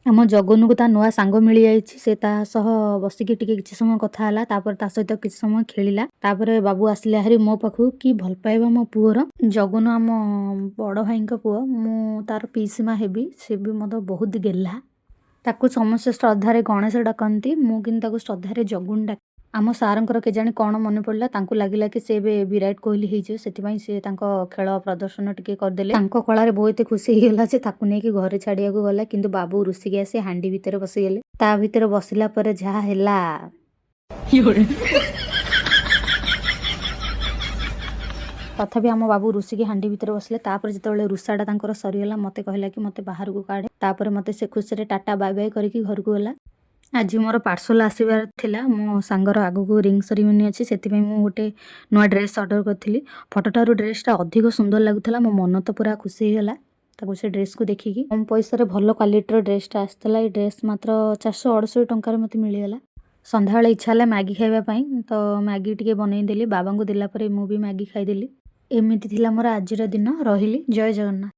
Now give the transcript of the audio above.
ଆମ ଜଗନକୁ ତା ନୂଆ ସାଙ୍ଗ ମିଳିଯାଇଛି। ସେ ତା ସହ ବସିକି ଟିକେ କିଛି ସମୟ କଥା ହେଲା, ତାପରେ ତା ସହିତ କିଛି ସମୟ ଖେଳିଲା। ତାପରେ ବାବୁ ଆସିଲେ ହାରି ମୋ ପାଖକୁ। କି ଭଲ ପାଇବା ମୋ ପୁଅର! ଜଗନ ଆମ ବଡ଼ ଭାଇଙ୍କ ପୁଅ, ମୁଁ ତାର ପିଇସୀମା ହେବି। ସେ ବି ମୋତେ ବହୁତ ଗେହ୍ଲା। ତାକୁ ସମସ୍ତେ ଶ୍ରଦ୍ଧାରେ ଗଣେଶ ଡାକନ୍ତି, ମୁଁ କିନ୍ତୁ ତାକୁ ଶ୍ରଦ୍ଧାରେ ଜଗୁନ ଡାକେ। ଆମ ସାରଙ୍କର କେଜାଣି କ'ଣ ମନେ ପଡ଼ିଲା, ତାଙ୍କୁ ଲାଗିଲା କି ସେ ଏବେ ବିରାଟ କୋହଲି ହେଇଯିବେ, ସେଥିପାଇଁ ସେ ତାଙ୍କ ଖେଳ ପ୍ରଦର୍ଶନ ଟିକେ କରିଦେଲେ। ତାଙ୍କ କଳାରେ ବୋଉ ଏତେ ଖୁସି ହେଇଗଲା ଯେ ତାକୁ ନେଇକି ଘରେ ଛାଡ଼ିବାକୁ ଗଲା। କିନ୍ତୁ ବାବୁ ରୁଷିକି ଆସି ହାଣ୍ଡି ଭିତରେ ବସିଗଲେ। ତା ଭିତରେ ବସିଲା ପରେ ଯାହା ହେଲା! ତଥାପି ଆମ ବାବୁ ରୁଷିକି ହାଣ୍ଡି ଭିତରେ ବସିଲେ। ତାପରେ ଯେତେବେଳେ ରୁଷାଟା ତାଙ୍କର ସରିଗଲା, ମୋତେ କହିଲା କି ମୋତେ ବାହାରକୁ କାଢ଼େ। ତାପରେ ମୋତେ ସେ ଖୁସିରେ ଟାଟା ବାଏ ବାଏ କରିକି ଘରକୁ ଗଲା। ଆଜି ମୋର ପାର୍ସଲ ଆସିବାର ଥିଲା। ମୋ ସାଙ୍ଗର ଆଗକୁ ରିଙ୍ଗ ସେରିମନି ଅଛି, ସେଥିପାଇଁ ମୁଁ ଗୋଟେ ନୂଆ ଡ୍ରେସ୍ ଅର୍ଡ଼ର କରିଥିଲି। ଫଟୋଠାରୁ ଡ୍ରେସ୍ଟା ଅଧିକ ସୁନ୍ଦର ଲାଗୁଥିଲା। ମୋ ମନ ତ ପୁରା ଖୁସି ହେଇଗଲା ତାକୁ ସେ ଡ୍ରେସ୍କୁ ଦେଖିକି। କମ୍ ପଇସାରେ ଭଲ କ୍ୱାଲିଟିର ଡ୍ରେସ୍ଟା ଆସିଥିଲା। ଏଇ ଡ୍ରେସ୍ ମାତ୍ର 468 ଟଙ୍କାରେ ମୋତେ ମିଳିଗଲା। ସନ୍ଧ୍ୟାବେଳେ ଇଚ୍ଛା ହେଲା ମ୍ୟାଗି ଖାଇବା ପାଇଁ, ତ ମ୍ୟାଗି ଟିକେ ବନେଇଦେଲି। ବାବାଙ୍କୁ ଦେଲା ପରେ ମୁଁ ବି ମ୍ୟାଗି ଖାଇଦେଲି। ଏମିତି ଥିଲା ମୋର ଆଜିର ଦିନ। ରହିଲି, ଜୟ ଜଗନ୍ନାଥ।